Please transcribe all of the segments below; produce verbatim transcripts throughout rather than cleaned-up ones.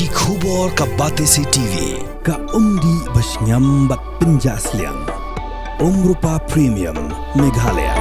Ki khubor ka Batesi T V, ka umdih ba shngiam bad pynjah sliang. Umrupa Premium, Meghalaya.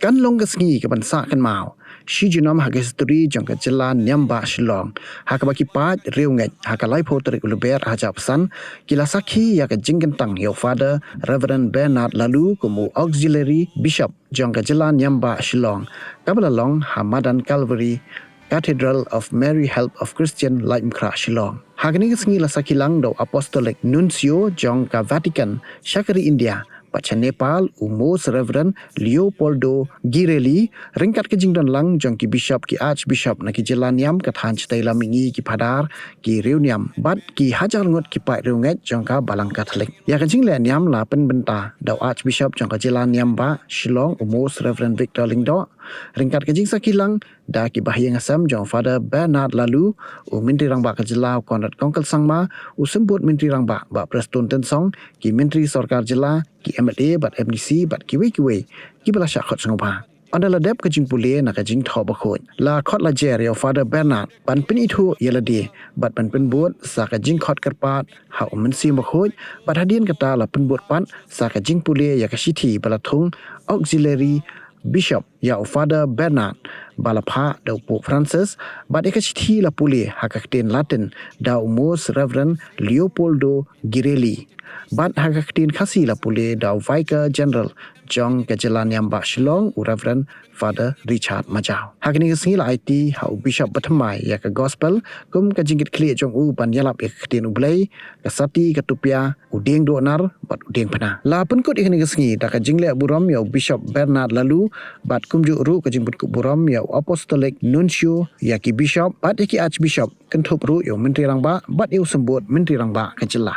Kan long ka sngi kaban sah kynmaw shi junom ha ka histori jong ka jylla niam bah Shillong, ha kaba ki paid riewngeit ha ka laiphew tarik u Lber ha Jabsan ki la sakhi ïa ka jingkyntang ïa u Father Reverend Bernard Laloo kum u Auxiliary Bishop jong ka jylla niam bah Shillong, kaba la long ha madan Calvary Cathedral of Mary Help of Christian, Laitumkhrah, Shillong. Ha kane ka sngi la sakhi lang da u Apostolic Nuncio jong ka Vatican sha ka ri India bad sha Nepal, u Most Reverend Leopoldo Girelli, ryngkat ka jingdon lang jong ki bishop, ki archbishop na ki jylla niam, ka thaiñ shatei lam mihngi, ki phadar, ki riewniam bad ki hajar ngut ki paid riewngeit jong ka Balang Katholik. Ïa ka jingleh niam la pynbynta da u Archbishop jong ka jylla niam bah Shillong, u Most Reverend Victor Lyngdoh. Ryngkat ka jingsakhi lang da ki bahaïing hasem jong u Father Bernard Laloo, u Myntri Rangbah ka jylla u Conrad Kongkal Sangma, u Symbud Myntri Rangbah Bah Prestone Tynsong, ki Myntri Sorkar Jylla, ki M L A bad M D C bad kiwei kiwei kiba la shah khot sngewbha. Ynda la dep ka jingpule na ka jingthoh bakhuid, la khot la jer ïa u Father Bernard ban pynithuh ïa lade bad ban pynbud sa ka jingkhot kyrpad ha u Mynsiem Bakhuid, bad hadien kata la pynbud pat sa ka jingpule ïa ka shithi ba la thung Auxiliary Bishop ïa u Father Bernard ba la phah da u Pope Francis, bad ïa ka shithi la pule ha ka ktien Latin da u Most Reverend Leopoldo Girelli, bad ha ka ktien Khasi la pule da u Vicar General jong ka jylla niam bah Shillong, u Reverend Father Richard Majaw. Ha kane ka sngi la aiti ha u Bishop bathymmai ïa ka Gospel kum ka jingkitkhlieh jong u ban ïalap ïa ka ktien U Blei, ka sati, ka tupia, u dieng duh nar bad u dieng phna. La pynkut ïa kane ka sngi da ka jingleh burom ïa u Bishop Bernard Laloo, bad kumjuh ruh ka jingpynkup burom ïa u Apostolic Nuncio, ïa ki bishop bad ïa ki archbishop, kynthup ruh ïa u Myntri Rangbah bad ïa u Symbud Myntri Rangbah ka jylla.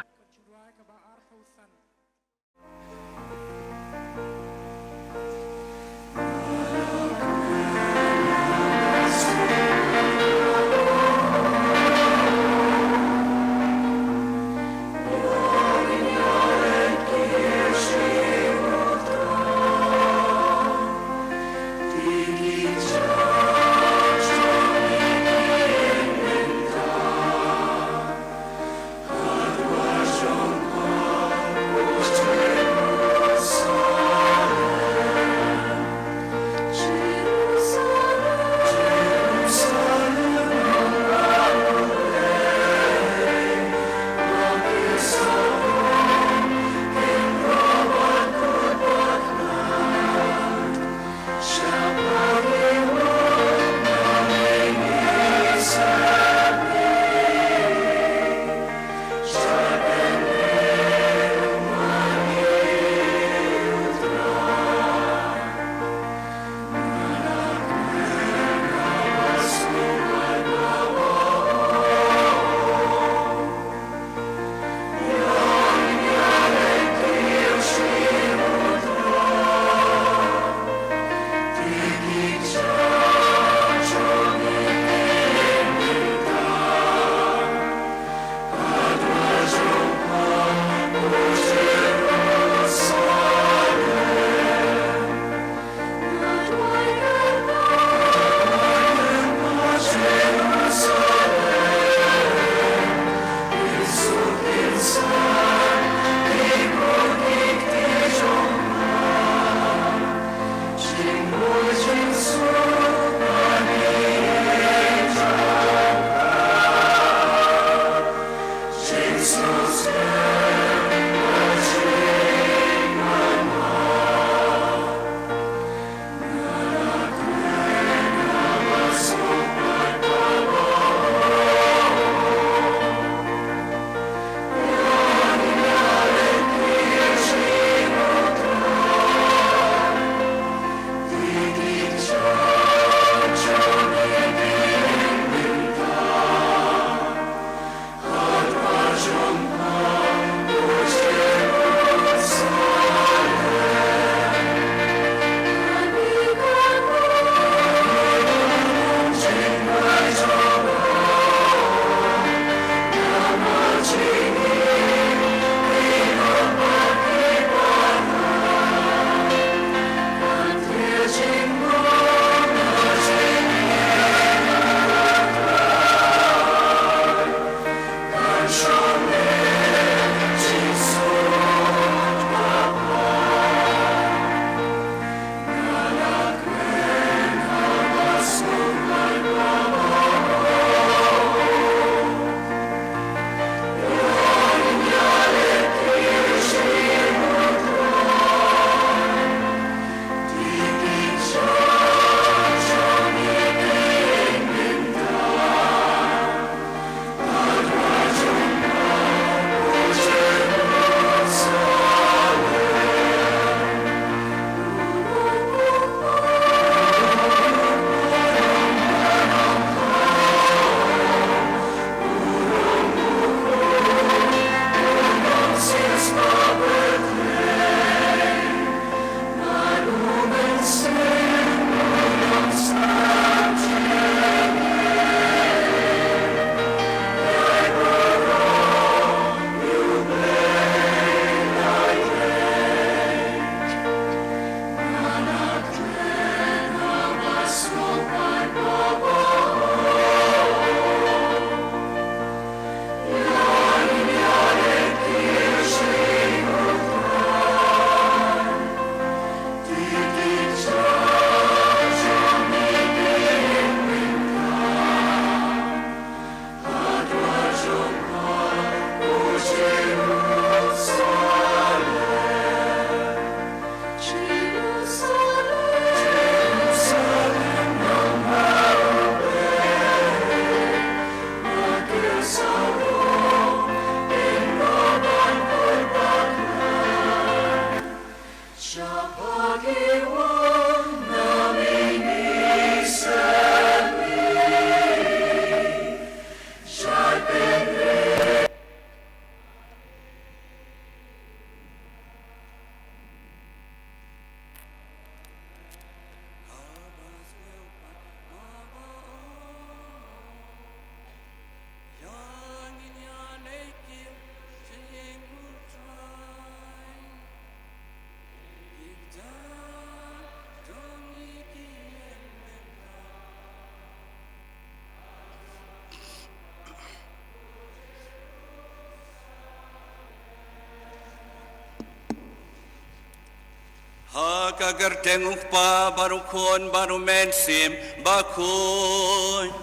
Ha ka kyrteng u Kpa bad u Khun bad u Mynsiem Bakhuid.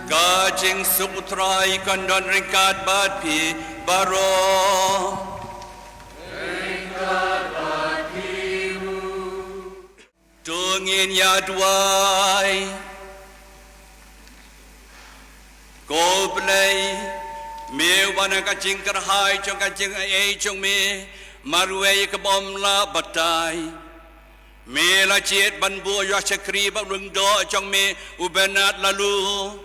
Ka jingsuk U Trai kan don ryngkat bad phi baroh. To ngin ïa duwai. Ko Blei, me wan ha ka jingkyrhai jong ka jingaiei jong me marwei kaba ym lah batai. Me la jied ban buh ïa u shakri bad u lyngdoh jong me u Bernard Lalu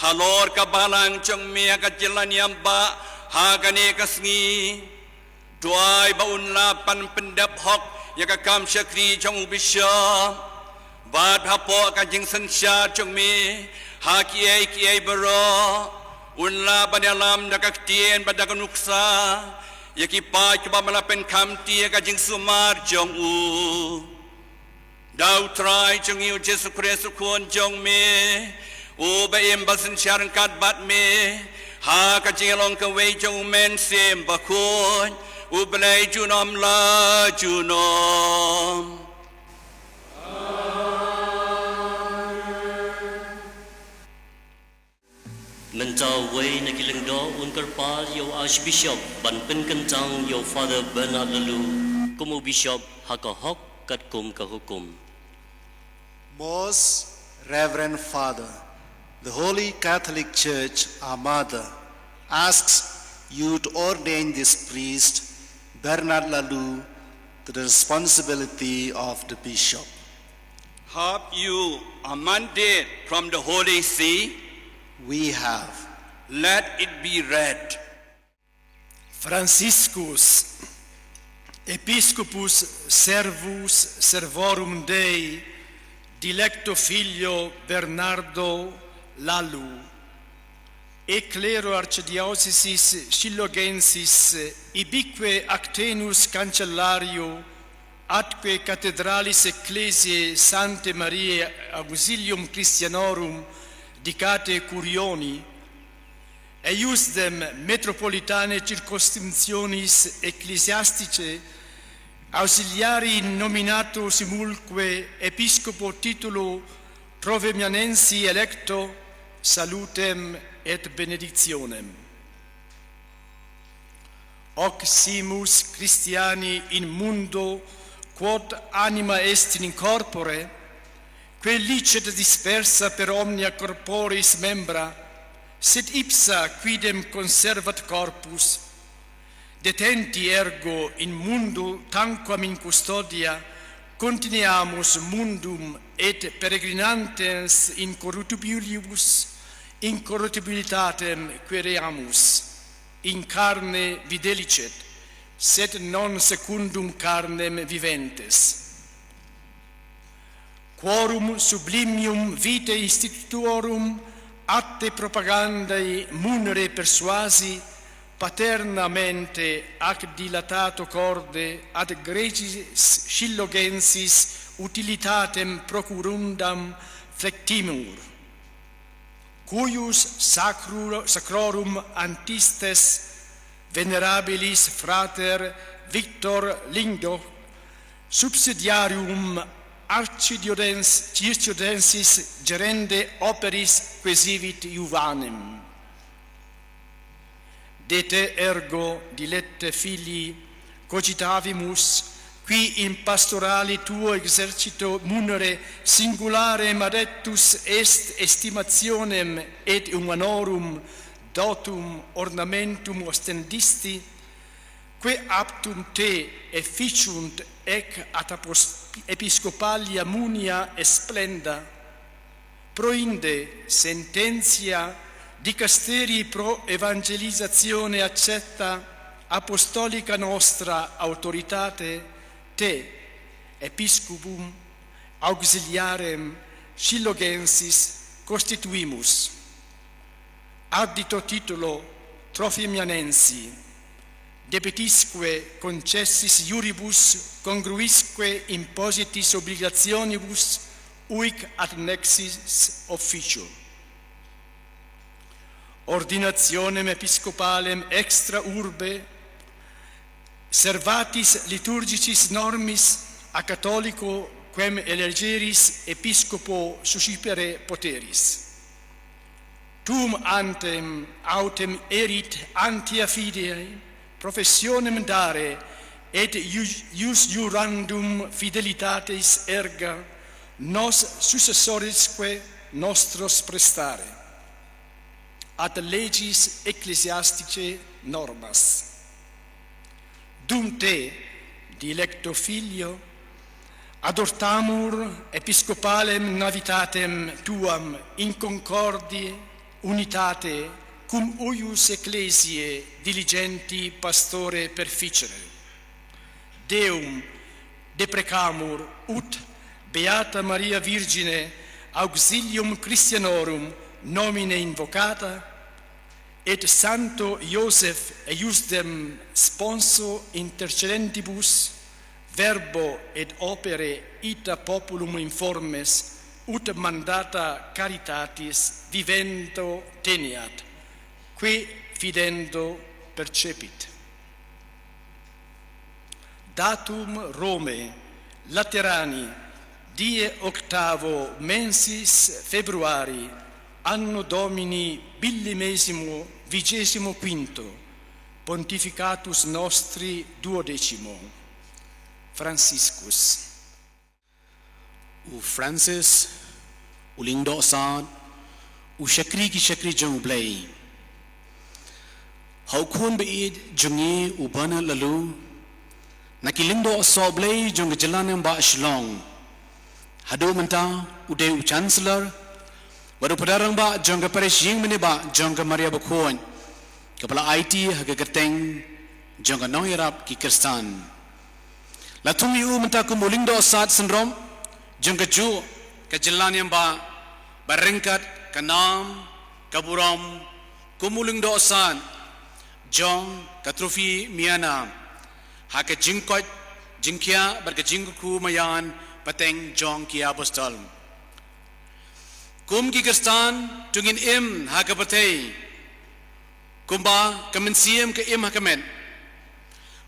halor ka balang jong me ha ka jylla Niam Bah ha kane ka sngi. To ai ba un lah ban pyndep hok ïa ka kam shakri jong u Bishop. Bad hapoh ka jingsynshar jong me ha kiei kiei baroh, un lah ban ïalam da ka ktien bad da ka nuksa ïa ki paid kiba me la pynkham te ïa ka jingsumar jong u. Da U Trai jong ngi U Jisu Khrist U Khun jong me, uba im bad synshar ryngkat bad me ha ka jinglong kawei jong U Mynsiem Bakhuid, U Blei junom la junom. Mynta uwei na ki lyngdoh un kyrpad ïa u Archbishop ban pynkyntang ïa u Father Bernard Lalu kum u Bishop ha ka hok katkum ka hukum. Most Reverend Father, the Holy Catholic Church, our Mother, asks you to ordain this priest, Bernard Lalu, to the responsibility of the Bishop. Have you a mandate from the Holy See? We have. Let it be read. Franciscus, Episcopus servus servorum Dei, dilecto filio Bernardo Lalu, e clero archidiocesis Shilogensis ibique ac tenus cancellario atque cathedralis ecclesiae Sanctae Mariae Ausilium Christianorum dicate curioni, eiusdem metropolitanae circumscriptionis ecclesiasticae ausiliarii nominato simulcue episcopo titulo Trovemianensi electo, salutem et benedictionem. Hoc simus Christiani in mundo quod anima est in corpore, quae licet dispersa per omnia corporis membra, sed ipsa quidem conservat corpus. Detenti ergo in mundo tanquam in custodia, continuamus mundum et peregrinantens incorruptibilibus incorruptibilitatem quereamus. In carne videlicet, sed non secundum carnem viventes. Quorum sublimium vitae institutorum ad te propagandae munere persuasi, paternamente ac dilatato corde ad Graecis Shilogensis utilitatem procurundam flectimur. Cuius sacru-, sacrorum antistes venerabilis frater Victor Lingdo, subsidiarium archidiocens-, archidiocesis gerende operis quesivit iuvanem. De te ergo, dilette filii, cogitavimus, qui in pastorali tuo exercito munere singularem adeptus est estimationem et humanorum dotum ornamentum ostendisti, quae aptum te efficiunt ec ad apos-, episcopalia munia esplenda. Proinde sententiae dicasterii pro evangelisatione accepta apostolica nostra auctoritate te, episcopum auxiliarem Shilogensis, constituimus. Addito titulo Trovemianensi, debitisque concessis iuribus congruisque impositis obligationibus uic ad nexis officio. Ordinationem episcopalem extra urbe, Servatis liturgicis normis a Catholico quem elegeris episcopo suscipere poteris. Tuum antem autem erit antia fide professionem dare, et ius jurandum fidelitatis erga nos successorisque nostros prestare. Ad legis ecclesiasticae normas. Dum te, dilecto filio, adortamur episcopalem novitatem tuam in concordi unitate cum huius ecclesiae diligenti pastore perficere. Deum deprecamur, ut beata Maria Virgine auxilium Christianorum nomine invocata, et sancto Joseph eiusdem sponso intercedentibus, verbo et opere ita populum informes, ut mandata caritatis vivendo teneat, qui fidendo percepit. Datum Romae, Laterani, die octavo mensis Februari, anno Domini billimesimo vigesimo quinto, pontificatus nostri duodecimo. Franciscus. U Francis, u lyngdoh sad, u shakri ki shakri jong U Blei. Ha u khun ba-ïeit jong ngi u Bernard Laloo, na ki lyngdoh soh Blei jong ka jylla Niam Bah Shillong, haduh mynta u dei u Chancellor bad u Phadar Rangbah jong ka Parish Ïing Mane Bah jong ka Maria Bakhuid, kaba la aiti ha ka kyrteng jong ka nongïarap ki Khristan. La thung ïa u mynta kum u lyngdoh sad synrop jong kajuh ka jylla Niam Bah, ba ryngkat ka nam ka burom kum u lyngdoh sad jong ka trophy Miana, ha ka jingkoit jingkhiah bad ka jingkyrkhu maïan pateng jong ki apostol. Kum ki Khristan, to ngin im ha ka pyrthei kumba ka mynsiem ka im ha ka met,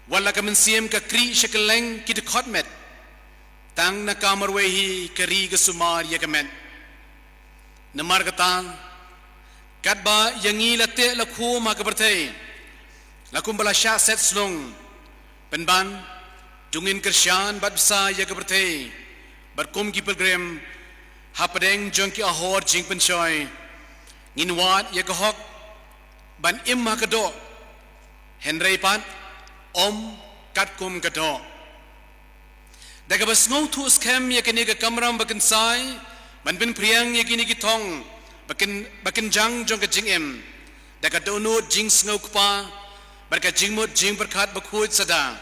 wat la ka mynsiem ka krieh sha kylleng ki dkhot met, tang na ka marwei hi ka ri ka sumar ïa ka met. Namar kata, katba ïa ngi la teh la khum ha ka pyrthei, la kumba la shah set slung, pynban, to ngin kyrshan bad bsa ïa ka pyrthei bad kum ki pilgrim, hapdeng jong ki ahor jingpynshoi, ngin wad ïa ka hok ban im ha ka doh, hynrei pat ym katkum ka doh. Da kaba sngewthuh skhem ïa kane ka kamram ba kynsai ban pynphriang ïa kine ki thong ba kyn, ba kynjang jong ka jingim, da ka dohnud jingsngewkpa bad ka jingmut jingpyrkhat bakhuid sada,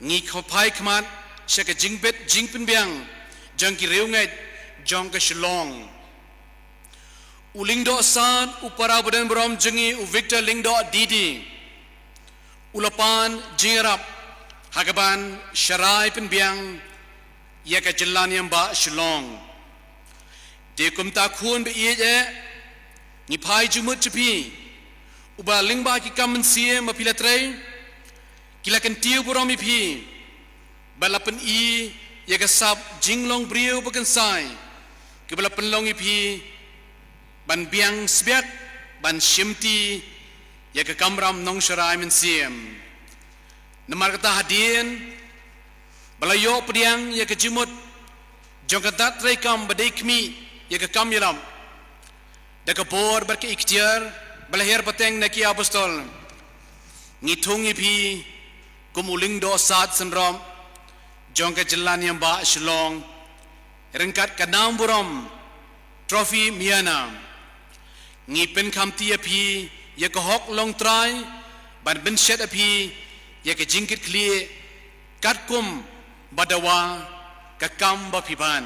ngi kha phai khmat sha ka jingbit jingpynbiang jong ki riewngeit jong ka Shillong. U lyngdoh san, u para badan burom jong ngi, u Victor Lyngdoh D D, u la pan jingïarap ha kaban sharai pynbiang ïa ka jylla Niam Bah Shillong. Te kumta khun ba-ïeit eh, ngi phai jingmut sha phi, uba lyngba ki kam mynsiem ba phi la trei, ki la kyntiew burom ïa phi, ba la pyni ïa ka sap jinglong briew ba kynsai, kaba la pynlong ïa phi ban biang sbiat ban shimti ïa ka kamram nongsharai mynsiem. Namar kata hadien ba la ïoh pdiang ïa ka jingmut jong ka dak treikam ba dei khmih ïa ka kam ïalap, da ka bor bad ka iktiar ba la hiar pateng na ki apostol, ngi thung ïa phi kum u lyngdoh sad synrop jong ka jylla Niam Bah Shillong, ryngkat ka nam burom trophy Miana. Ngi pynkhamti ïa phi ïa ka hok longtrai ban pynshet ïa phi ïa ka jingkitkhlieh katkum ba dawa ka kam ba phi bat.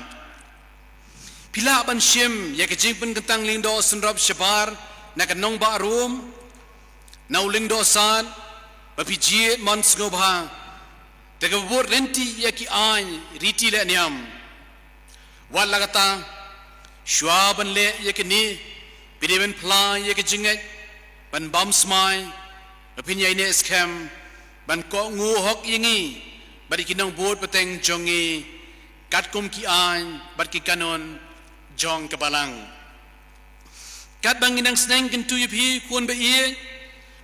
Phi lah ban shim ïa ka jingpynkyntang lyngdoh synrop shabar na ka nongbah Rom, na u lyngdoh san, ba phi jied mon sngewbha da kaba bud rynti ïa ki aiñ riti leh niam. Wat la kata, shuwa ban leh ïa kine, phi dei ban phla ïa ka jingngeit ban bam smai, ba phin ïai neh skhem ban kohnguh hok ïa ngi bad ïa ki nongbud pateng jong ngi katkum ki aiñ bad ki kanun jong ka balang. Katba ngi nang sneng kyntu ïa phi khun ba ïeit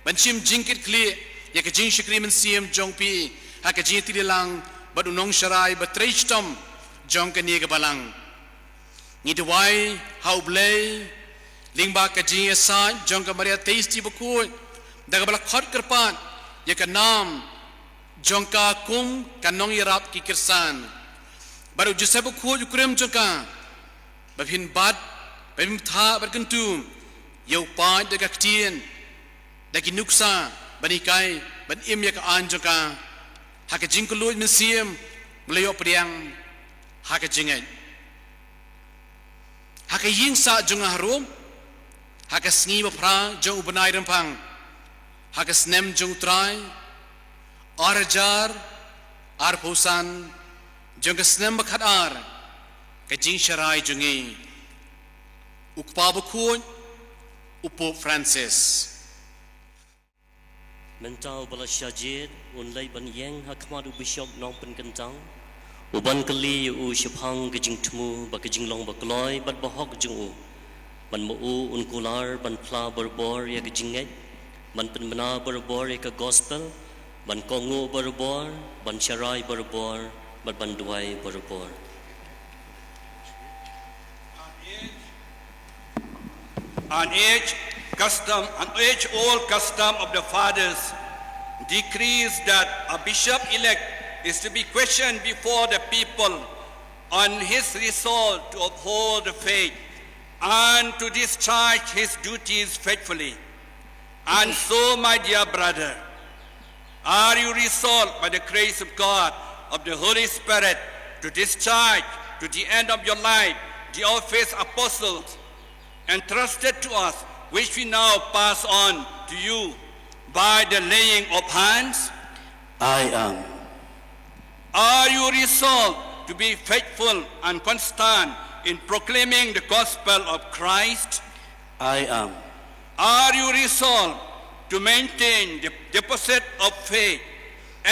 ban shim jingkitkhlieh ïa ka jingshakri mynsiem jong phi ha ka jingïatylli lang bad u nongsharai ba trei shitom jong kane ka balang. Ngi duwai ha U Blei lyngba ka jingïasaid jong ka Maria Theisotti Bakhuid da kaba la khot kyrpad ïa ka nam jong ka kum ka nongïarap ki kyrsan. Bad u Joseph Bakhuid u kurim jong ka, ba phin bat, ba phin bthah bad kyntu ïa u paid da ka ktien, da ki nuksa ban hikai ban im ïa ka aiñ jong ka ha ka jingkylluid mynsiem, ba la ïoh pdiang ha ka jingngeit. Ha ka ïing sah jong nga harum, ha ka sngi ba phra jong u bnai Rymphang, ha ka snem jong U Trai ar hajar arphew san, jong ka snem ba khatar ka jingsharai jong ngi, u Kpa Bakhuid, u Pope Francis. Mynta uba la shah jied un leit ban ïeng ha khmat u Bishop Nongpynkyntang, u ban kylli ïa u shaphang ka jingthmu bad ka jinglong bakloi bad bahok jong u. Ban ma u un kular ban phla barabor ïa ka jingngeit, ban pynbna barabor ïa ka gospel, ban kohnguh barabor, ban sharai barabor, bad ban duwai barabor. An age custom, an age-old custom of the fathers decrees that a bishop-elect is to be questioned before the people on his resolve to uphold the faith and to discharge his duties faithfully. And so, my dear brother, are you resolved by the grace of God, of the Holy Spirit, to discharge to the end of your life the office apostles entrusted to us, which we now pass on to you by the laying of hands? I am. Are you resolved to be faithful and constant in proclaiming the gospel of Christ? I am. Are you resolved to maintain the deposit of faith,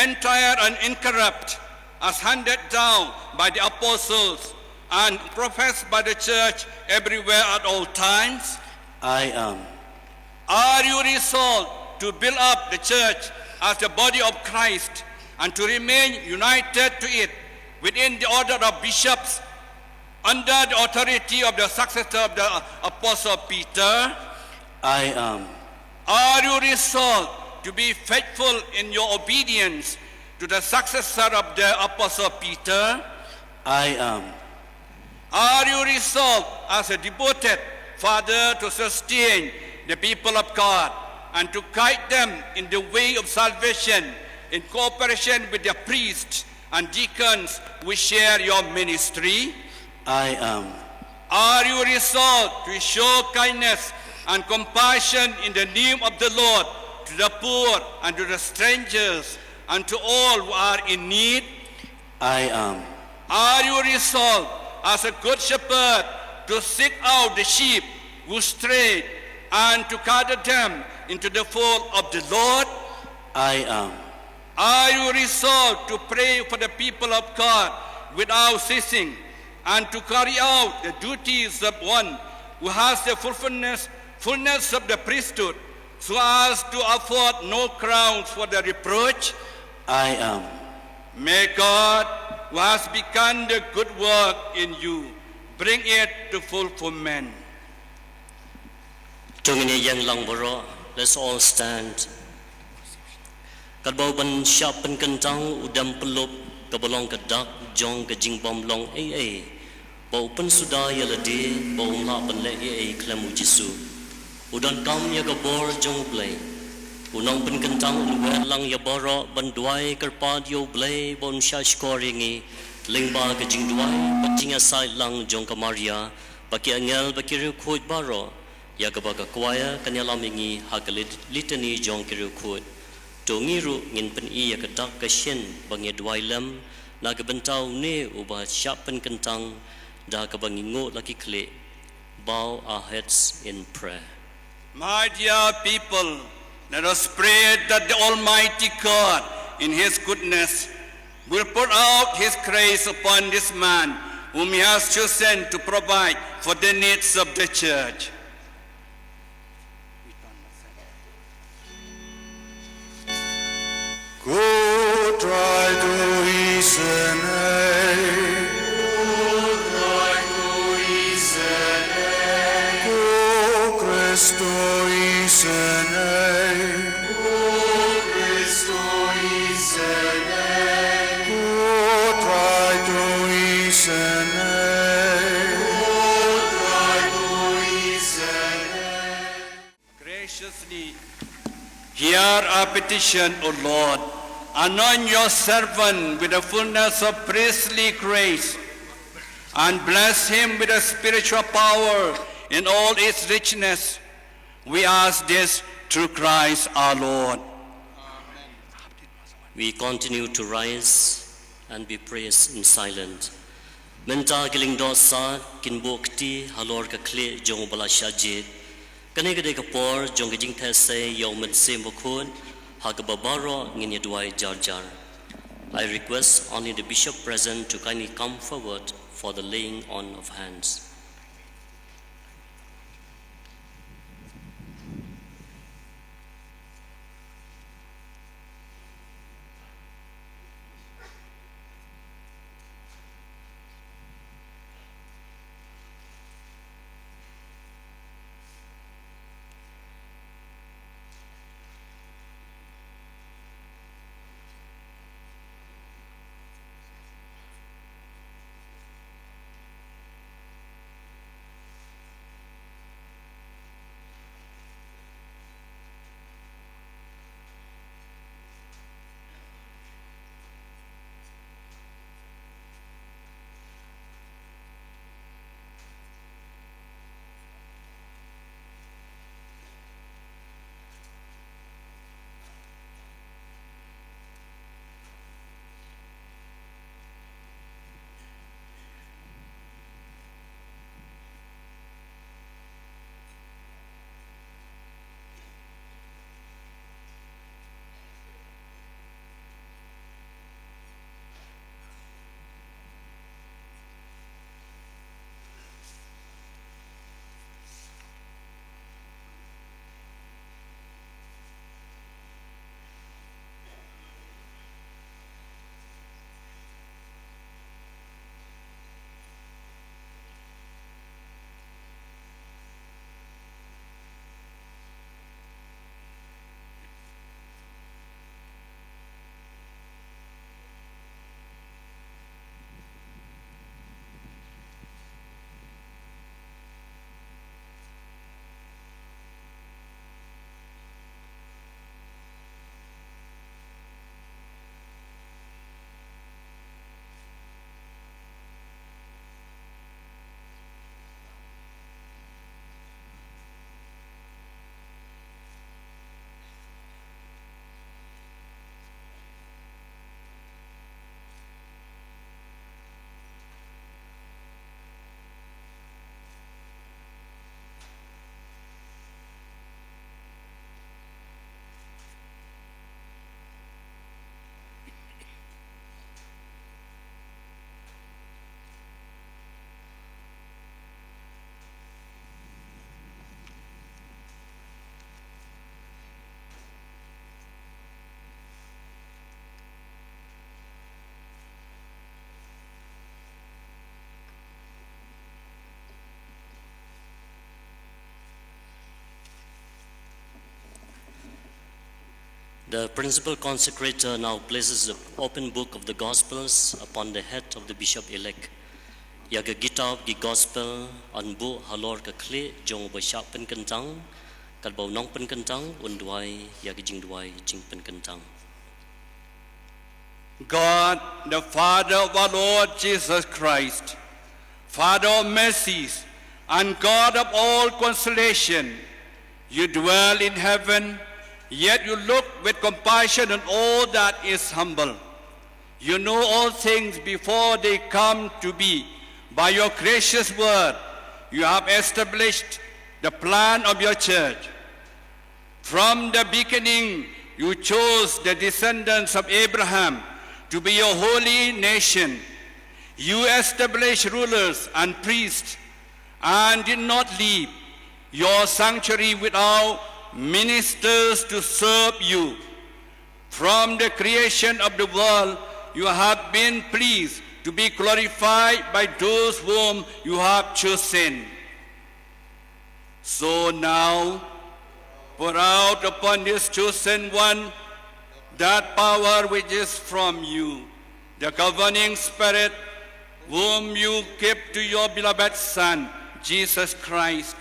entire and incorrupt, as handed down by the apostles and professed by the church everywhere at all times? I am. Are you resolved to build up the church as the body of Christ and to remain united to it within the order of bishops under the authority of the successor of the Apostle Peter? I am. Are you resolved to be faithful in your obedience to the successor of the Apostle Peter? I am. Are you resolved as a devoted father to sustain the people of God and to guide them in the way of salvation in cooperation with the priests and deacons who share your ministry? I am. Are you resolved to show kindness and compassion in the name of the Lord to the poor and to the strangers and to all who are in need? I am. Are you resolved as a good shepherd to seek out the sheep who strayed and to gather them into the fold of the Lord? I am. Are you resolved to pray for the people of God without ceasing and to carry out the duties of one who has the fullness, fullness of the priesthood, so as to afford no grounds for the reproach? I am. May God, who has begun the good work in you, bring it to fulfillment. To ngin ïeng lang baroh, let's all stand. Katba u ban shah pynkyntang u dem pynlup kaba long ka dak jong ka jingbym long ei ei, ba u pynsuda ïa lade ba um lah ban leh ei ei khlem U Jisu. U donkam ïa ka bor jong U Blei. U nongpynkyntang un wer lang ïa baroh ban duwai kyrpad ïa U Blei ba un shah shkor ïa ngi lyngba ka jingduwai bad jingïasaid lang jong ka Maria bad ki angel bad ki riewkhuid baroh, ïa kaba ka choir kan ïalam ïa ngi ha ka lit-, litany jong ki riewkhuid. To ngi ruh ngin pyni ïa ka dak ka shin ba ngi duwai lem na ka bynta une uba shah pynkyntang, da kaba ngi nguh la ki khlieh. Bow our heads in prayer. My dear people, let us pray that the Almighty God in his goodness, will pour out his grace upon this man whom he has chosen to provide for the needs of the church. Ko trai to isynei. Ko trai to isynei. Ko Kristo isynei. Ko Kristo isynei. Ko trai to isynei. Ko trai to isynei. Graciously hear our petition, O Lord. Anoint your servant with the fullness of priestly grace and bless him with a spiritual power in all its richness. We ask this through Christ our Lord. We continue to rise and be praised in silence. Mynta ki lyngdoh sah kin buh kti halor ka khlieh jong u ba la shah jied. Kane ka dei ka por jong ka jingtheh sei ïa u Mynsiem Bakhuid, ha kaba baroh ngin ïa duwai jar jar. I request only the bishop present to kindly come forward for the laying on of hands. The principal consecrator now places the open book of the Gospels upon the head of the bishop-elect. Ïa ka kitab ki Gospel yn buh halor ka khlieh jong u ba shah pynkyntang, katba u nongpynkyntang un duwai ïa ka jingduwai jingpynkyntang. God, the Father of our Lord Jesus Christ, Father of mercies and God of all consolation, you dwell in heaven, yet you look with compassion on all that is humble. You know all things before they come to be. By your gracious word, you have established the plan of your church. From the beginning, You chose the descendants of Abraham to be your holy nation. You established rulers and priests and did not leave your sanctuary without ministers to serve you. From the creation of the world, you have been pleased to be glorified by those whom you have chosen. So now, pour out upon this chosen one that power which is from you, the governing spirit, whom you keep to your beloved Son, Jesus Christ.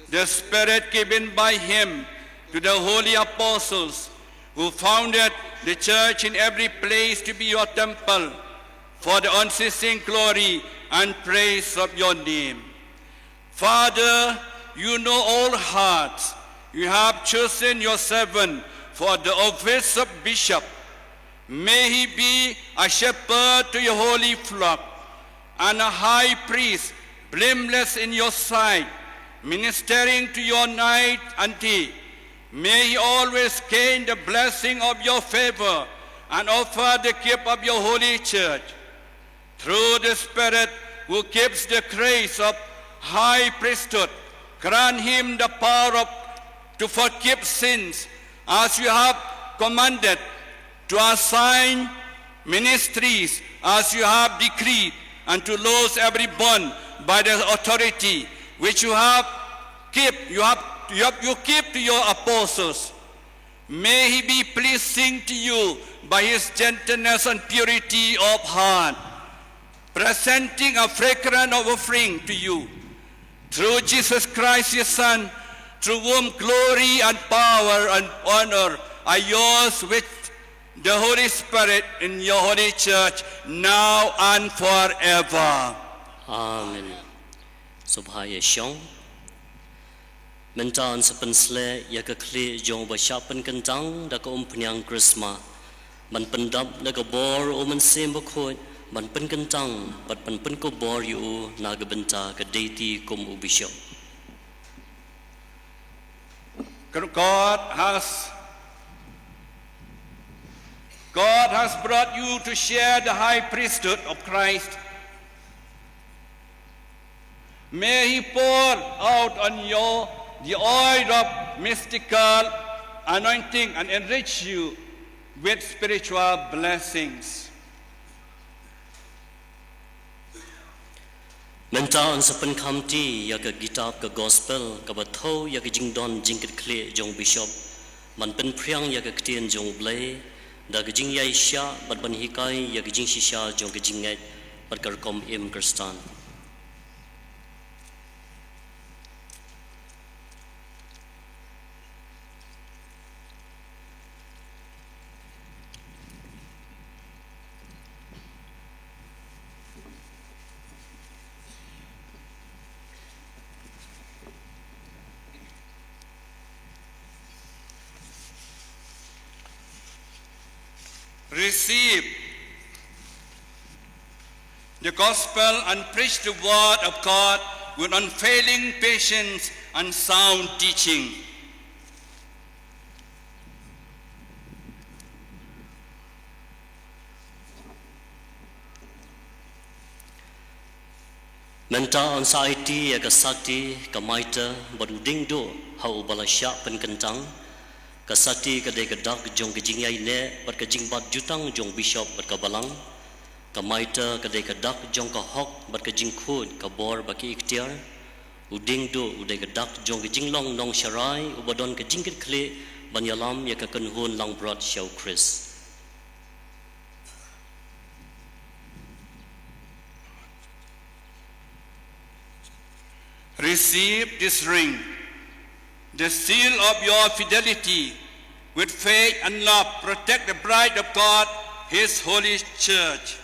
The spirit given by him to the holy apostles, who founded the church in every place to be your temple for the unceasing glory and praise of your name. Father, you know all hearts. You have chosen your servant for the office of bishop. May he be a shepherd to your holy flock and a high priest, blameless in your sight, ministering to your night and day. May he always gain the blessing of your favor and offer the gift of your holy church. Through the Spirit who gives the grace of high priesthood, grant him the power of, to forgive sins as you have commanded, to assign ministries as you have decreed, and to loose every bond by the authority which you have keep, you have, you have, you keep to your apostles. May he be pleasing to you by his gentleness and purity of heart, presenting a fragrant offering to you. Through Jesus Christ, your Son, through whom glory and power and honor are yours with the Holy Spirit in your holy church, now and forever. Amen. Sngewbha ïa shong. Mynta yn sa pynsleh ïa ka khlieh jong uba shah pynkyntang da ka umphniang krisma, ban pyndap da ka bor u Mynsiem Bakhuid, ban pynkyntang bad ban pynkupbor ïa u na ka bynta ka deiti kum u bishop. God has, God has brought you to share the high priesthood of Christ. May he pour out on you the oil of mystical anointing and enrich you with spiritual blessings. Mynta yn sa pynkhamti ïa ka kitab ka gospel kaba thew ïa ka jingdon jingkitkhlieh jong u bishop, ban pynphriang ïa ka ktien jong U Blei da ka jingïaishah bad ban hikai ïa ka jingshisha jong ka jingngeit bad ka rukom im Khristan. Receive the gospel and preach the word of God with unfailing patience and sound teaching. Mynta yn sa aiti ïa ka sati, ka maita bad u diengduh ha uba la shah pynkyntang. Ka sati ka dei ka dak jong ka jingïaineh bad ka jingbat jutang jong u bishop bad ka balang. Ka maita ka dei ka dak jong ka hok bad ka jingkhuid, ka bor bad ka iktiar. U diengduh u dei ka dak jong ka jinglong nongsharai uba don ka jingkitkhlieh ban ïalam ïa ka kynhun langbrot sha U Khrist. Receive this ring, the seal of your fidelity. With faith and love, protect the bride of God, his holy church.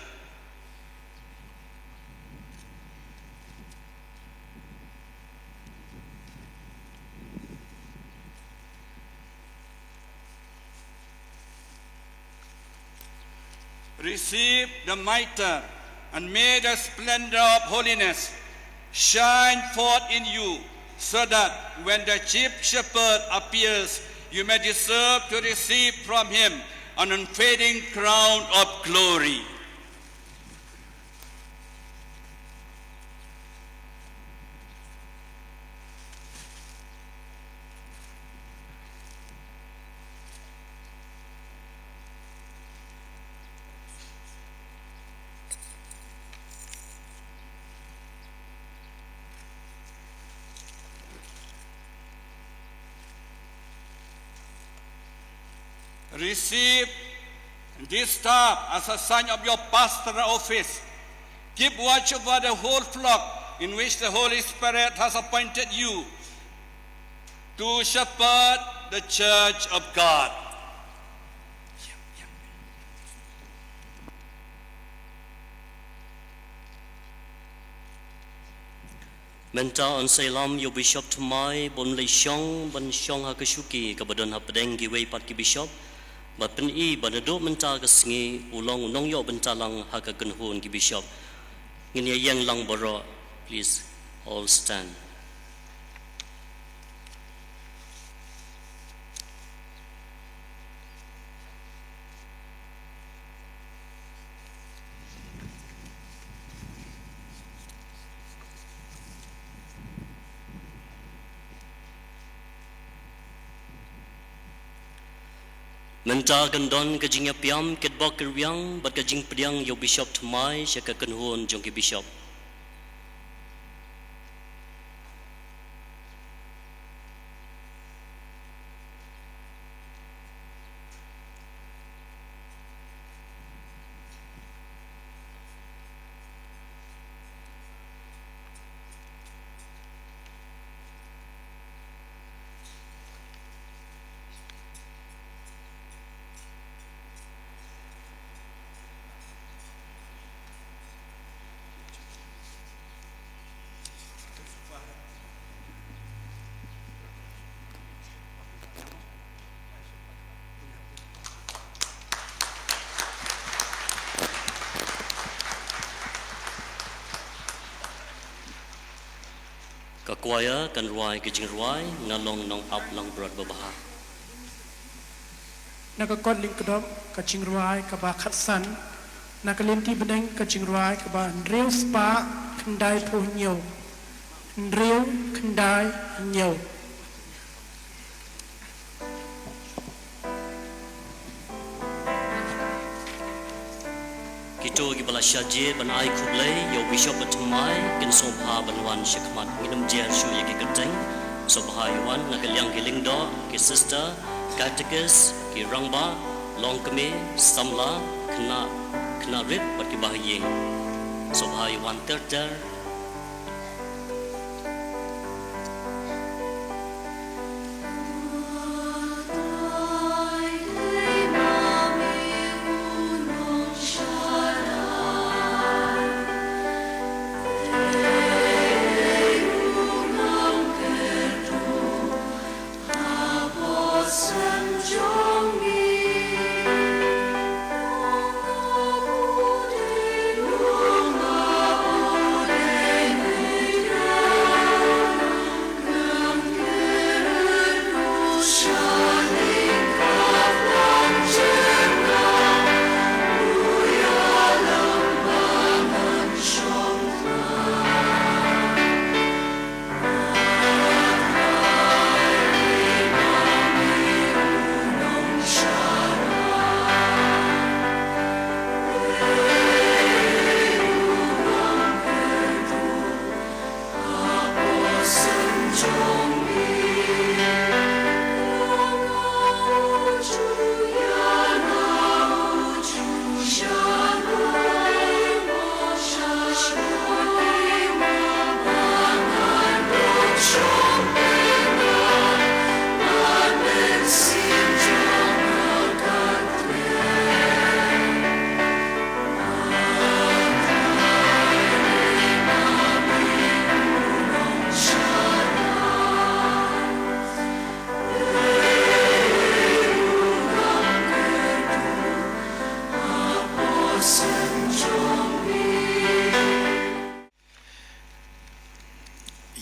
Receive the mitre, and may the splendor of holiness shine forth in you, so that when the chief shepherd appears, you may deserve to receive from him an unfading crown of glory. Receive this staff as a sign of your pastoral office. Keep watch over the whole flock in which the Holy Spirit has appointed you to shepherd the church of God. Mynta yn sa ïalam ïa u Bishop thymmai ban leit shong, ban shong ha ka shuki kaba don hapdeng kiwei pat ki Bishop. Bad pyni ba naduh mynta ka sngi u long u nongïoh bynta lang ha ka kynhun ki Bishop. Ngin ïa ïeng lang baroh, please all stand. Mynta kan don ka jingïapiam kitbok kitrwiang bad ka jingpdiang ïa u Bishop thymmai sha ka kynhun jong ki Bishop. Ka choir kan rwai ka jingrwai Nga Long Nongap Langbrot Babha. Na ka kot lyngkdop ka jingrwai kaba khatsan, na ka lynti bneng ka jingrwai kaba hynriew spah khyndaiphew hynñiew, hynriew khyndai hynñiew. Kito kiba la shah jied ban ai khublei ïa u Bishop bathymmai kin sngewbha ban wan sha khmat. Ngin ym jer shuh ïa ki kyrteng. Sngewbha ïa wan na ka liang ki lyngdoh, ki sister, katekis, ki rangbah, longkmie, samla, khynnah, khynnah rit bad kiba ha ïing. Sngewbha ïa wan ter ter.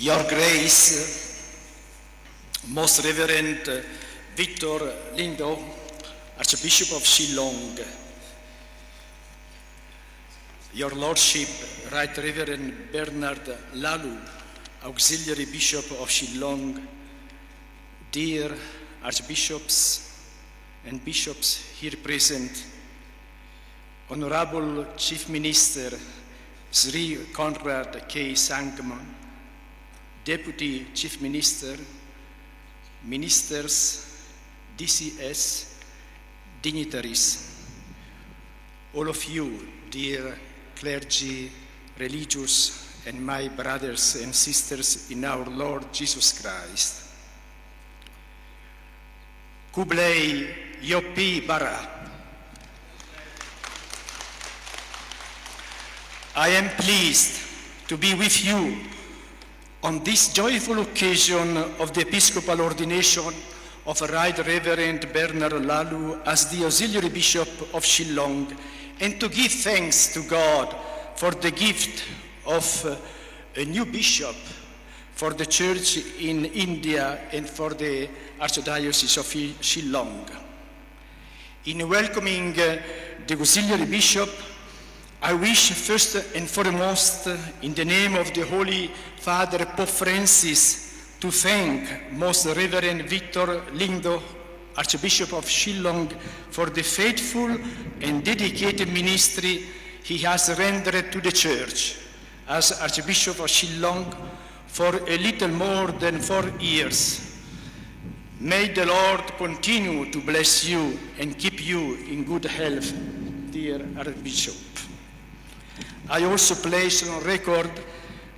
Your Grace, Most Reverend Victor Lyngdoh, Archbishop of Shillong, Your Lordship, Right Reverend Bernard Laloo, Auxiliary Bishop of Shillong, dear Archbishops and Bishops here present, Honorable Chief Minister Shri Conrad K Sangma, Deputy Chief Minister, Ministers, D C S, dignitaries, all of you, dear clergy, religious, and my brothers and sisters in our Lord Jesus Christ. Khublei ïa phi baroh. I am pleased to be with you on this joyful occasion of the episcopal ordination of Right Reverend Bernard Laloo as the Auxiliary Bishop of Shillong, and to give thanks to God for the gift of, uh, a new bishop for the church in India and for the Archdiocese of Shi-, Shillong. In welcoming, uh, the Auxiliary Bishop, I wish first and foremost, uh, in the name of the Holy Father Pope Francis, to thank Most Reverend Victor Lyngdoh, Archbishop of Shillong, for the faithful and dedicated ministry he has rendered to the Church as Archbishop of Shillong for a little more than four years. May the Lord continue to bless you and keep you in good health, dear Archbishop. I also place on record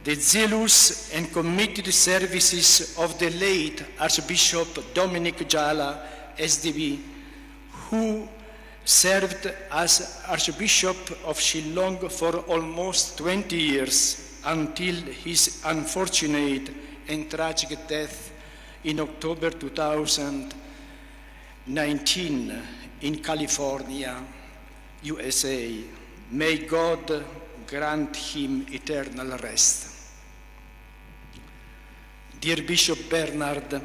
the zealous and committed services of the late Archbishop Dominic Jala, S D B, who served as Archbishop of Shillong for almost twenty years until his unfortunate and tragic death in October two thousand nineteen in California, U S A. May God grant him eternal rest. Dear Bishop Bernard,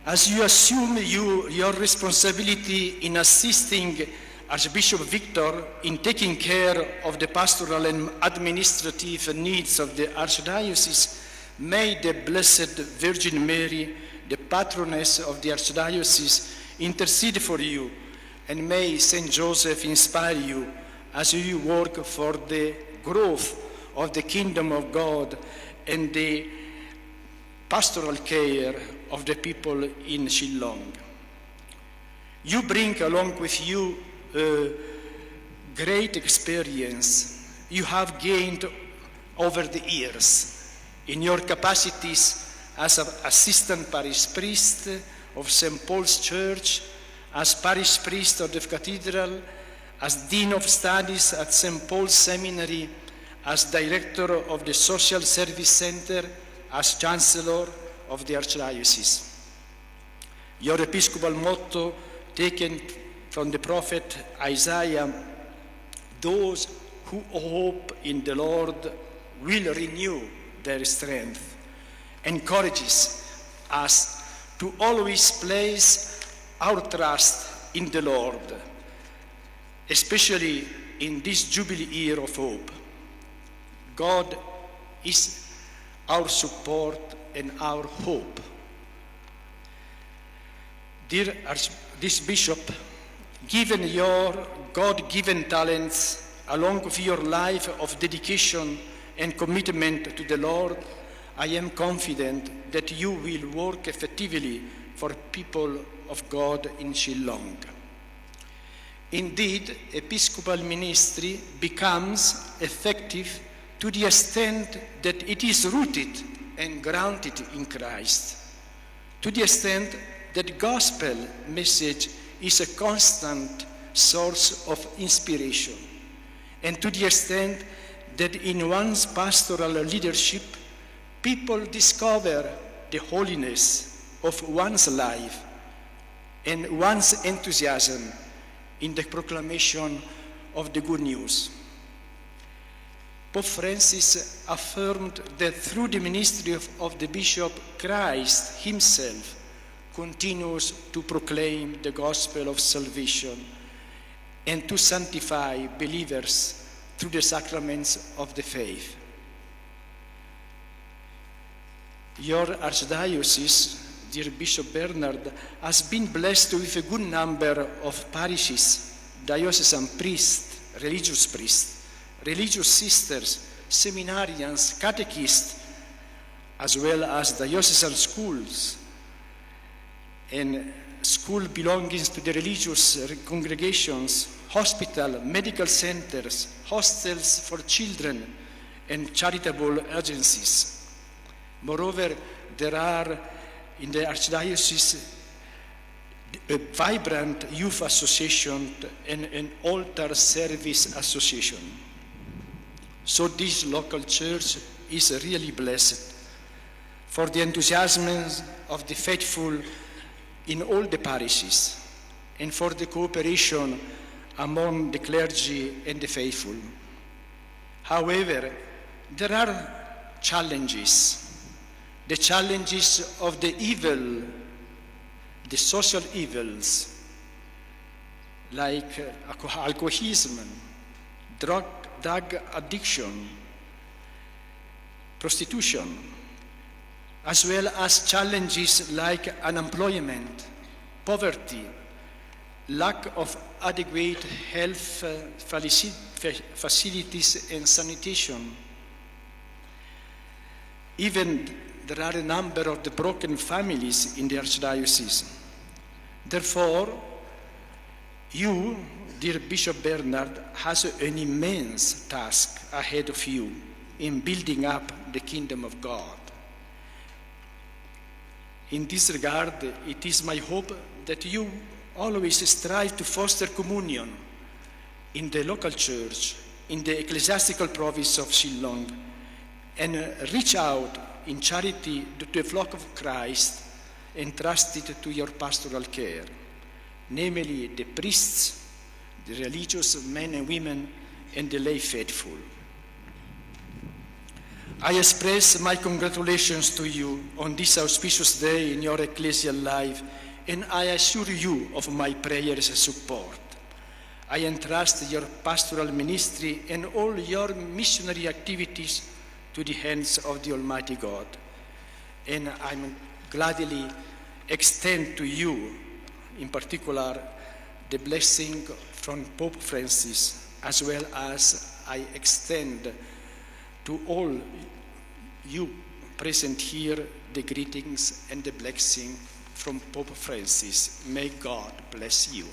as you assume you, your responsibility in assisting Archbishop Victor in taking care of the pastoral and administrative needs of the Archdiocese, may the Blessed Virgin Mary, the patroness of the Archdiocese, intercede for you, and may Saint Joseph inspire you as you work for the growth of the kingdom of God and the pastoral care of the people in Shillong. You bring along with you a great experience you have gained over the years in your capacities as an assistant parish priest of Saint Paul's Church, as parish priest of the cathedral, as Dean of Studies at Saint Paul's Seminary, as director of the Social Service Center, as Chancellor of the Archdiocese. Your episcopal motto, taken from the prophet Isaiah, "Those who hope in the Lord will renew their strength," encourages us to always place our trust in the Lord, especially in this Jubilee year of hope. God is our support and our hope. Dear Arch-, this Bishop, given your God-given talents, along with your life of dedication and commitment to the Lord, I am confident that you will work effectively for people of God in Shillong. Indeed, episcopal ministry becomes effective to the extent that it is rooted and grounded in Christ, to the extent that gospel message is a constant source of inspiration, and to the extent that in one's pastoral leadership, people discover the holiness of one's life and one's enthusiasm in the proclamation of the good news. Pope Francis affirmed that through the ministry of, of the bishop, Christ himself continues to proclaim the gospel of salvation and to sanctify believers through the sacraments of the faith. Your archdiocese, dear Bishop Bernard, has been blessed with a good number of parishes, diocesan priests, religious priests, religious sisters, seminarians, catechists, as well as diocesan schools and school belongings to the religious congregations, hospital, medical centers, hostels for children, and charitable agencies. Moreover, there are in the Archdiocese a vibrant youth association and an altar service association. So this local church is really blessed for the enthusiasm of the faithful in all the parishes and for the cooperation among the clergy and the faithful. However, there are challenges, the challenges of the evil, the social evils, like uh, alco- alcoholism, drug, drug addiction, prostitution, as well as challenges like unemployment, poverty, lack of adequate health uh, falici- fa- facilities and sanitation. Even there are a number of the broken families in the archdiocese. Therefore, you, dear Bishop Bernard, has an immense task ahead of you in building up the kingdom of God. In this regard, it is my hope that you always strive to foster communion in the local church, in the ecclesiastical province of Shillong, and uh, reach out in charity to the flock of Christ entrusted to your pastoral care, namely the priests, the religious men and women, and the lay faithful. I express my congratulations to you on this auspicious day in your ecclesial life, and I assure you of my prayers and support. I entrust your pastoral ministry and all your missionary activities to the hands of the Almighty God. And I gladly extend to you, in particular, the blessing from Pope Francis, as well as I extend to all you present here the greetings and the blessing from Pope Francis. May God bless you.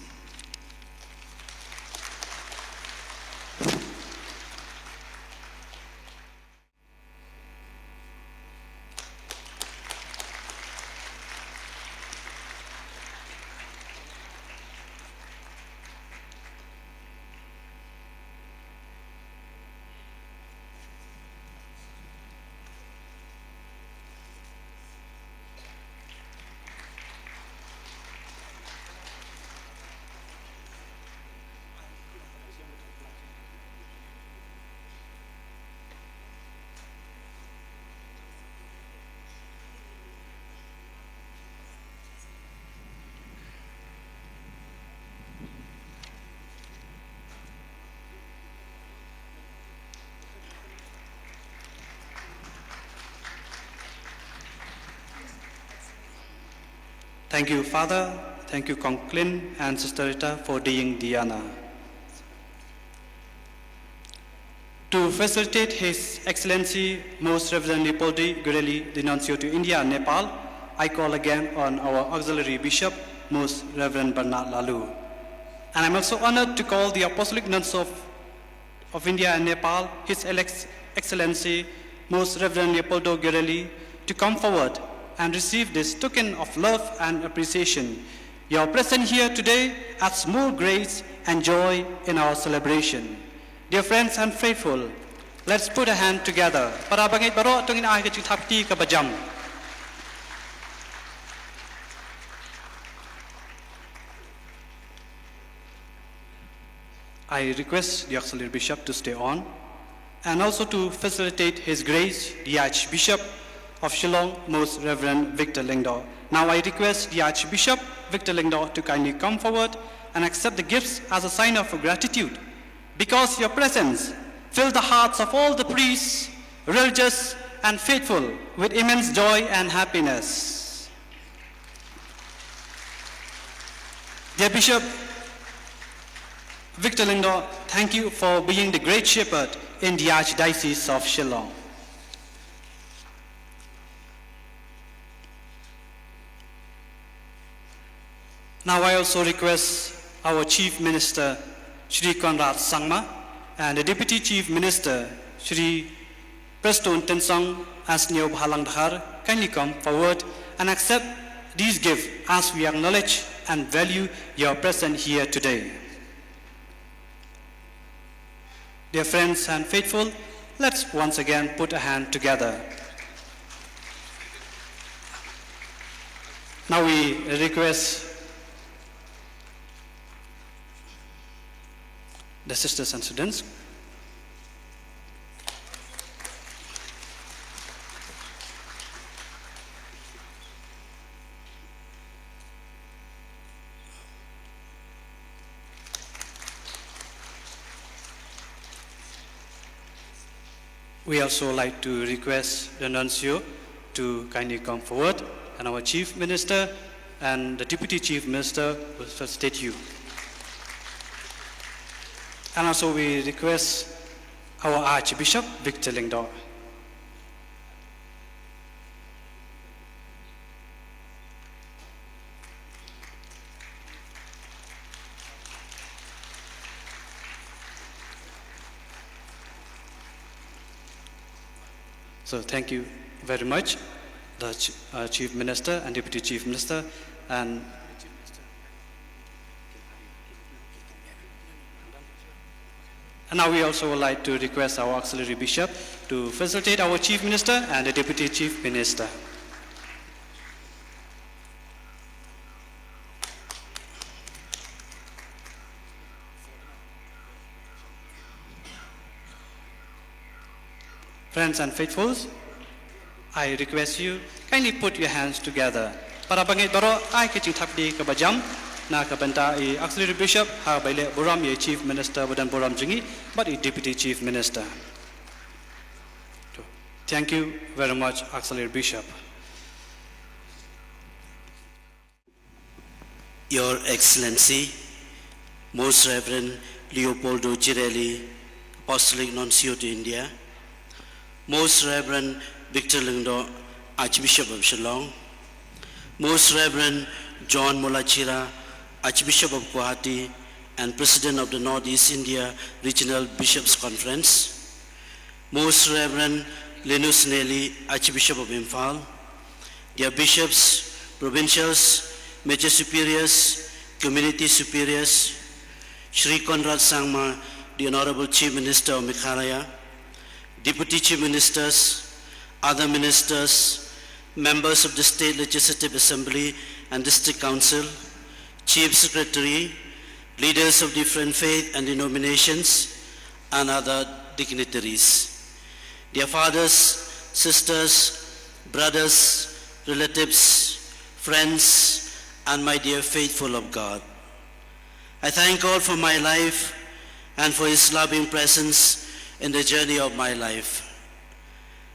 Thank you, Father. Thank you, Conklin and Sister Rita, for doing the honor. To facilitate His Excellency Most Reverend Leopoldo Girelli, the Nuncio to India and Nepal, I call again on our Auxiliary Bishop, Most Reverend Bernard Laloo. And I'm also honored to call the Apostolic Nuns of, of India and Nepal, His Alex- Excellency Most Reverend Leopoldo Girelli, to come forward and receive this token of love and appreciation. Your presence here today adds more grace and joy in our celebration. Dear friends and faithful, let's put a hand together. Para bangeit baroh, to ngin ai ka jingthap kti kaba jam. I request the Auxiliary Bishop to stay on and also to facilitate His Grace, the Archbishop of Shillong, Most Reverend Victor Lyngdoh. Now I request the Archbishop Victor Lyngdoh to kindly come forward and accept the gifts as a sign of gratitude, because your presence filled the hearts of all the priests, religious, and faithful with immense joy and happiness. Dear Bishop Victor Lyngdoh, thank you for being the great shepherd in the Archdiocese of Shillong. Now I also request our Chief Minister, Shri Conrad Sangma, and the Deputy Chief Minister, Shri Prestone Tynsong, and Sniawbhalang Dhar, kindly come forward and accept these gifts as we acknowledge and value your presence here today. Dear friends and faithful, let's once again put a hand together. Now we request the sisters and students. We also like to request the nuncio to kindly come forward, and our Chief Minister and the Deputy Chief Minister will facilitate you. And also we request our Archbishop Victor Lyngdoh. So thank you very much, the Ch-, uh, Chief Minister and Deputy Chief Minister, and And now we also would like to request our Auxiliary Bishop to facilitate our Chief Minister and the Deputy Chief Minister. Friends and faithfuls, I request you kindly put your hands together. Para bangeit baroh, ai ka jingthap kti kaba jam na ka bynta i Auxiliary Bishop, ha ba i leh burom ïa i Chief Minister ba don burom jong ngi bad i Deputy Chief Minister. Thank you very much, Auxiliary Bishop. Your Excellency, Most Reverend Leopoldo Chirelli, Apostolic Nuncio to India, Most Reverend Victor Lyngdoh, Archbishop of Shillong, Most Reverend John Molachira, Archbishop of Guwahati and President of the Northeast India Regional Bishops' Conference, Most Reverend Linus Nelly, Archbishop of Imphal, dear bishops, provincials, major superiors, community superiors, Shri Conrad Sangma, the Honorable Chief Minister of Meghalaya, Deputy Chief Ministers, other ministers, members of the State Legislative Assembly and District Council, Chief Secretary, leaders of different faith and denominations, and other dignitaries. Dear fathers, sisters, brothers, relatives, friends, and my dear faithful of God. I thank God for my life and for His loving presence in the journey of my life.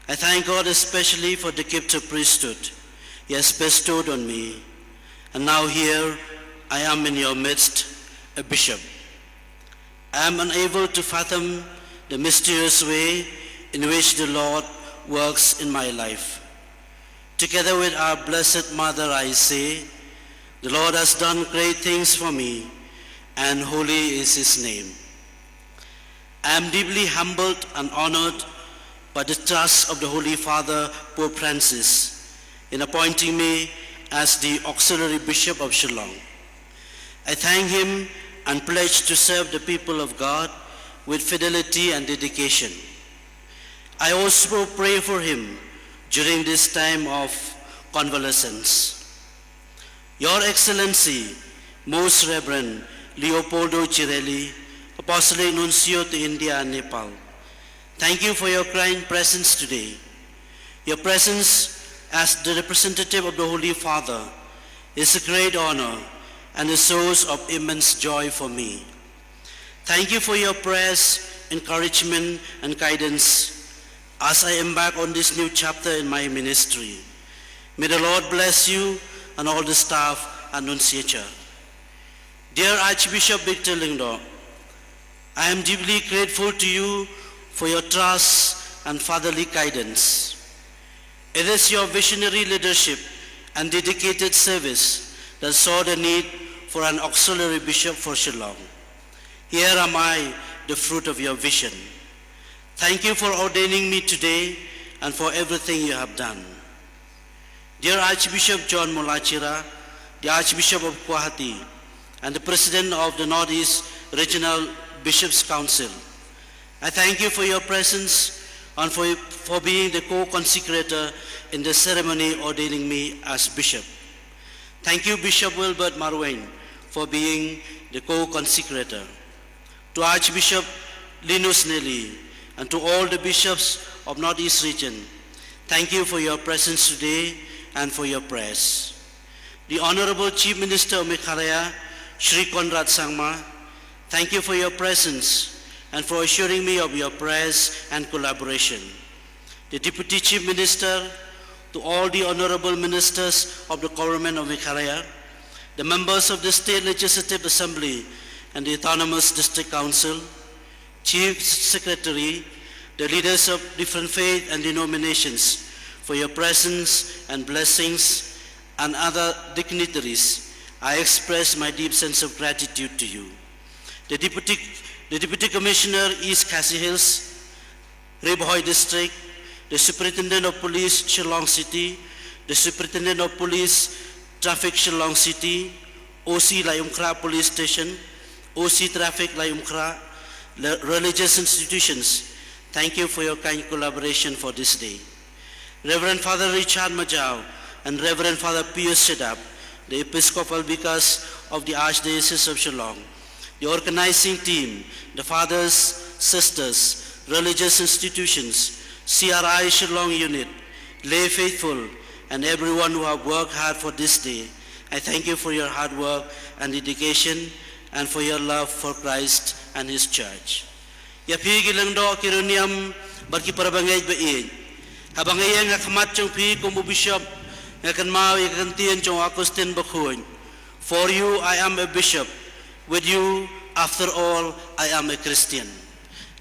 I thank God especially for the gift of priesthood He has bestowed on me. And now here I am in your midst, a bishop. I am unable to fathom the mysterious way in which the Lord works in my life. Together with our Blessed Mother, I say, the Lord has done great things for me, and holy is His name. I am deeply humbled and honored by the trust of the Holy Father, Pope Francis, in appointing me as the Auxiliary Bishop of Shillong. I thank him and pledge to serve the people of God with fidelity and dedication. I also pray for him during this time of convalescence. Your Excellency, Most Reverend Leopoldo Chirelli, Apostolic Nuncio to India and Nepal, thank you for your kind presence today. Your presence as the representative of the Holy Father is a great honor and a source of immense joy for me. Thank you for your prayers, encouragement, and guidance as I embark on this new chapter in my ministry. May the Lord bless you and all the staff at Nunciature. Dear Archbishop Victor Lyngdoh, I am deeply grateful to you for your trust and fatherly guidance. It is your visionary leadership and dedicated service that saw the need for an auxiliary bishop for Shillong. Here am I, the fruit of your vision. Thank you for ordaining me today and for everything you have done. Dear Archbishop John Molachira, the Archbishop of Guwahati, and the President of the Northeast Regional Bishops' Council, I thank you for your presence and for, for being the co-consecrator in the ceremony ordaining me as bishop. Thank you, Bishop Wilbert Marwein, for being the co-consecrator. To Archbishop Linus Neli and to all the bishops of Northeast Region, thank you for your presence today and for your prayers. The Honorable Chief Minister of Meghalaya, Shri Conrad Sangma, thank you for your presence and for assuring me of your prayers and collaboration. The Deputy Chief Minister, to all the honorable ministers of the Government of Meghalaya, the members of the State Legislative Assembly and the Autonomous District Council, Chief Secretary, the leaders of different faith and denominations, for your presence and blessings, and other dignitaries, I express my deep sense of gratitude to you. The Deputy, the Deputy Commissioner, East Khasi Hills, Ri Bhoi District, the Superintendent of Police, Shillong City, the Superintendent of Police, Traffic, Shillong City, O C Laitumkhrah Police Station, O C Traffic Laitumkhrah, le-, religious institutions, thank you for your kind collaboration for this day. Reverend Father Richard Majaw and Reverend Father Pius Shadap, the Episcopal Vicars of the Archdiocese of Shillong, the organizing team, the fathers, sisters, religious institutions, C R I Shillong Unit, lay faithful, and everyone who have worked hard for this day. I thank you for your hard work and dedication and for your love for Christ and His Church. Ïa phi ki lyngdoh, ki riewniam bad ki parabangeit ba ïeit, haba nga ïeng ha khmat jong phi kum u bishop, nga kynmaw ïa ka ktien jong u Augustine Bakhuid: "For you I am a bishop, with you, after all, I am a Christian."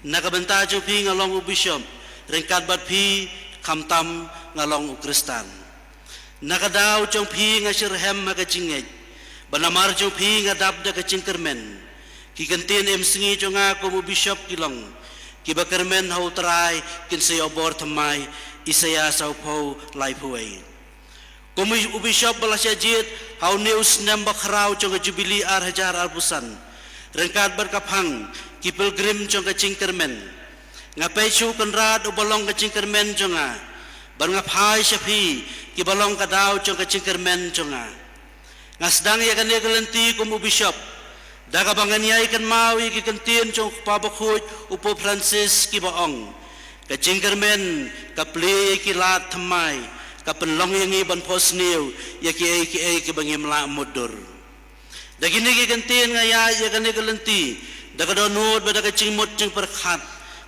Na ka bynta jong phi nga long u bishop, ryngkat bad phi khamtam nga long u Khristan. Na ka daw jong phi nga shitrhem ha ka jingngeit, bad namar jong phi nga dap da ka jingkyrmen. Ki ktien im sngi jong nga kum u bishop ki long kiba kyrmen ha U Trai, kin sa ïoh bor thymmai. Isaïah sawphew, laiphew wei. Kum u bishop ba la shah jied ha une u snem bakhraw jong ka Jubili ar hajar arphew san, ryngkat bad ka phang ki pilgrim jong ka jingkyrmen, nga peit sha u Kynrad uba long ka jingkyrmen jong nga, bad nga phai sha phi kiba long ka daw jong ka jingkyrmen jong nga. Nga sdang ïa kane ka lynti kum u bishop da kaba ngan ïai kynmaw ïa ki ktien jong u Kpa Bakhuid, u Pope Francis, kiba ong: "Ka jingkyrmen ka plie ïa ki lad thymmai, ka pynlong ïa ngi ban phohsniew ïa kiei kiei kiba ngim lah mutdur." Da kine ki ktien nga ïaid ïa kane ka lynti da ka dohnud bad da ka jingmut jingpyrkhat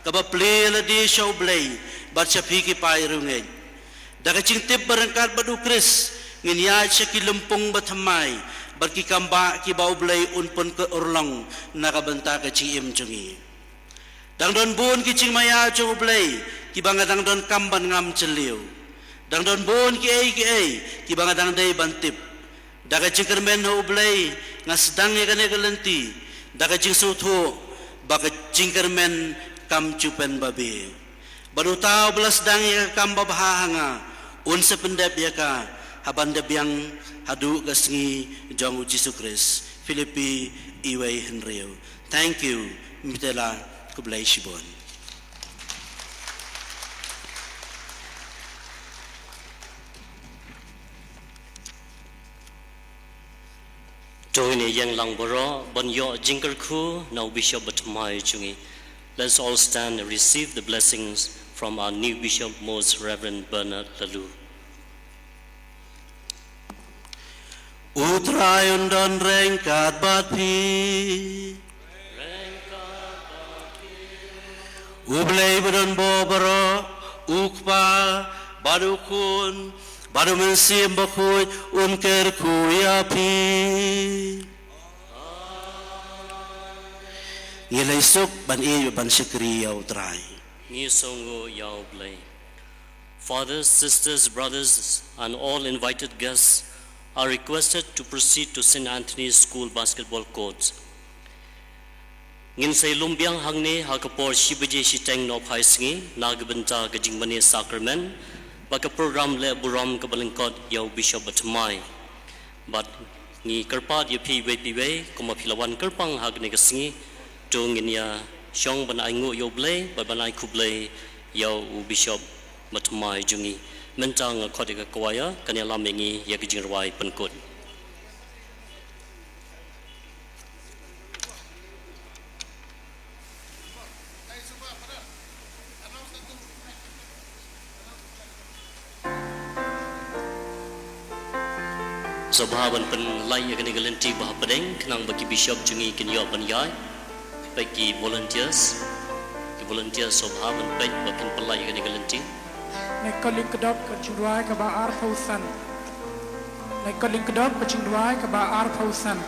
kaba plie ïa lade sha U Blei bad sha phi ki paidbah riewngeit. Da ka jingtip ba ryngkat bad U Khrist ngin ïaid sha ki lympung bathymmai bad ki kambah kiba U Blei un pynurlong na ka bynta ka jingim jong ngi. Dang don bun ki jingmaïa jong U Blei kiba nga dang donkam ban ngam jylliew. Dang don bun kiei kiei kiba nga dang dei ban tip. Da ka jingkyrmen ha U Blei nga sdang ïa kane ka lynti da ka jingsngewthuh ba ka jingkyrmen kam ju pynbabe. Bad uta uba la sdang ïa ka kam babha ha nga un sa pyndep ïa ka haban da biang haduh ka sngi jong U Jisu Khrist. Philippi uwei hynriew. Thank you. Mutela, khublei shibun. To ngin ïeng lang baroh ban ïoh jingkyrkhu na u Bishop bathymmai jong ngi. Let's all stand and receive the blessings from our new Bishop, Most Reverend Bernard Laloo. U Trai un don ryngkat bad phi. U Blei ba don bor baroh, u Kpa, bad u Khun, bad u Mynsiem Bakhuid, un kyrkhu ïa phi. Ngi leit suk ban ïeit ban shakri ïa u Trai. Ngi sngewnguh ïa u Blei. Fathers, sisters, brothers, and all invited guests are requested to proceed to Saint Anthony's School basketball courts. Ngin sa ïalum biang hangne ha ka por shi baje shiteng nohphai sngi na ka bynta ka jingmane sakramen bad ka program leh burom kaba lyngkot ïa u Bishop bathymmai. Bad ngi kyrpad ïa phi iwei pa iwei, kumba phi la wan kyrpang ha kane ka sngi, to ngin ïa shong ban ainguh ïa u Blei bad ban ai khublei ïa u Bishop bathymmai jong ngi. Mynta nga khot ïa ka choir kan ïalam ïa ngi ïa ka jingrwai pynkut. Sngewbha ban pynlait ïa kane ka lynti ba hapdeng khnang ba ki bishop jong ngi kin ïoh ban ïaid. Peit ki volunteers. Ki volunteers sngewbha ban peit ba kin pynlait ïa kane ka lynti. Nai ka lyngkdop ka jingrwai kaba arphew san. Nai ka lyngkdop ka jingrwai kaba arphew san.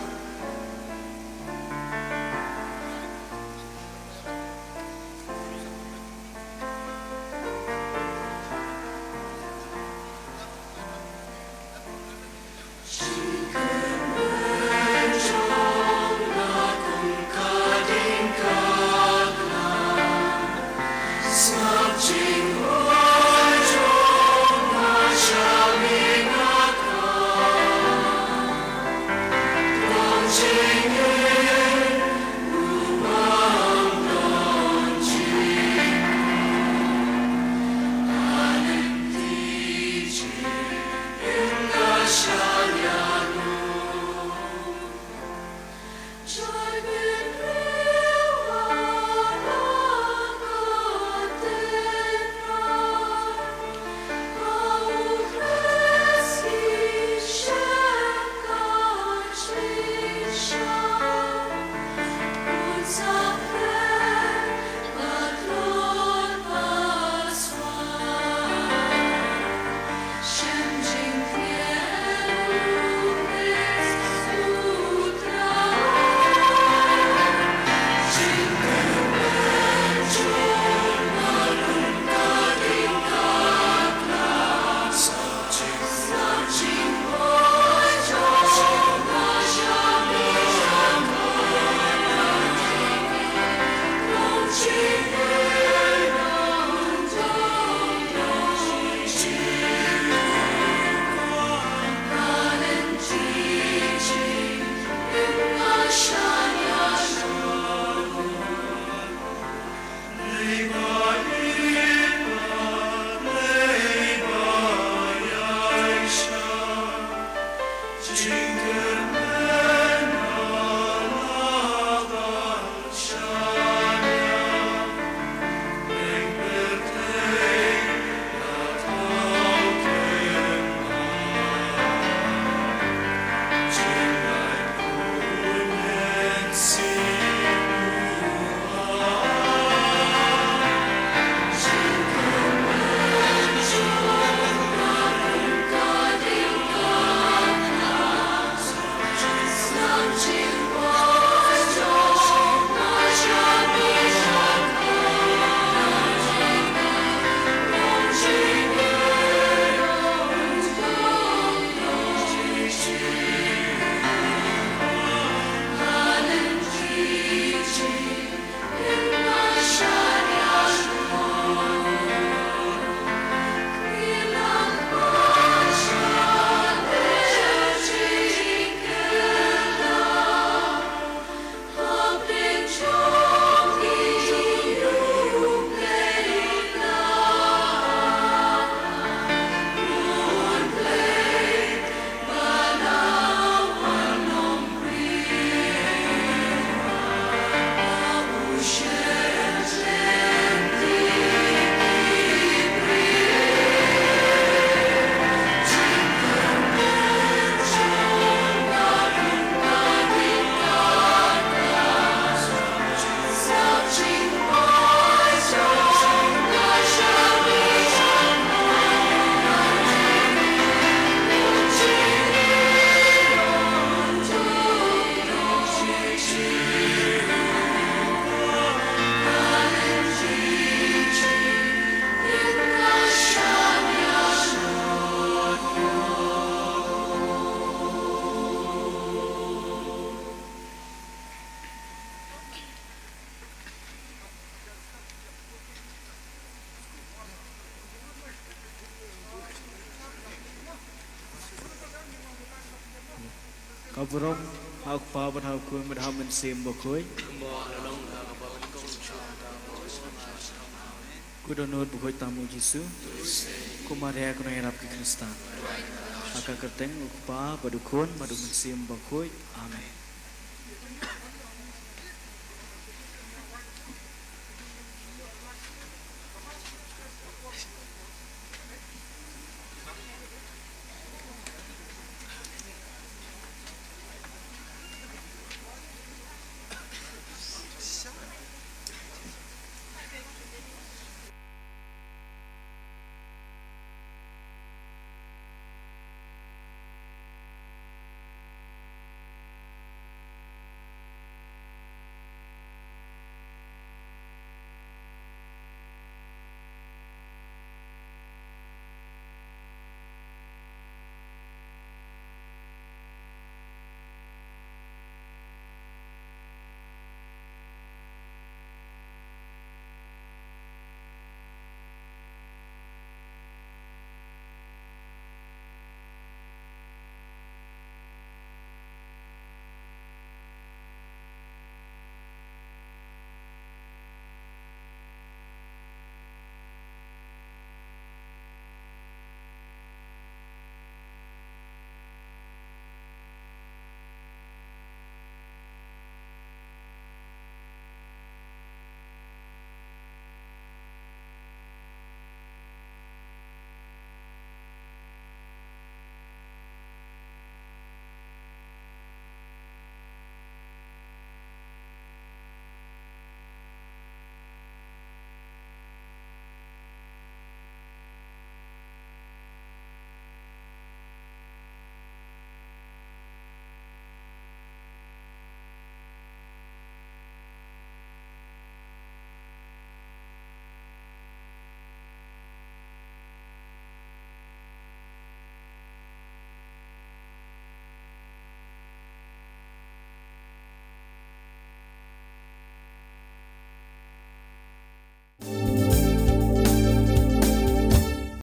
Ka burom ha u Kpa bad ha u Khun bad ha u Mynsiem Bakhuid. Ko dohnud bakhuid tam, U Jisu. Ko Maria, ko nongïarap ki khristan. Ha ka kyrteng U Kpa bad U Khun bad U Mynsiem Bakhuid. Amen.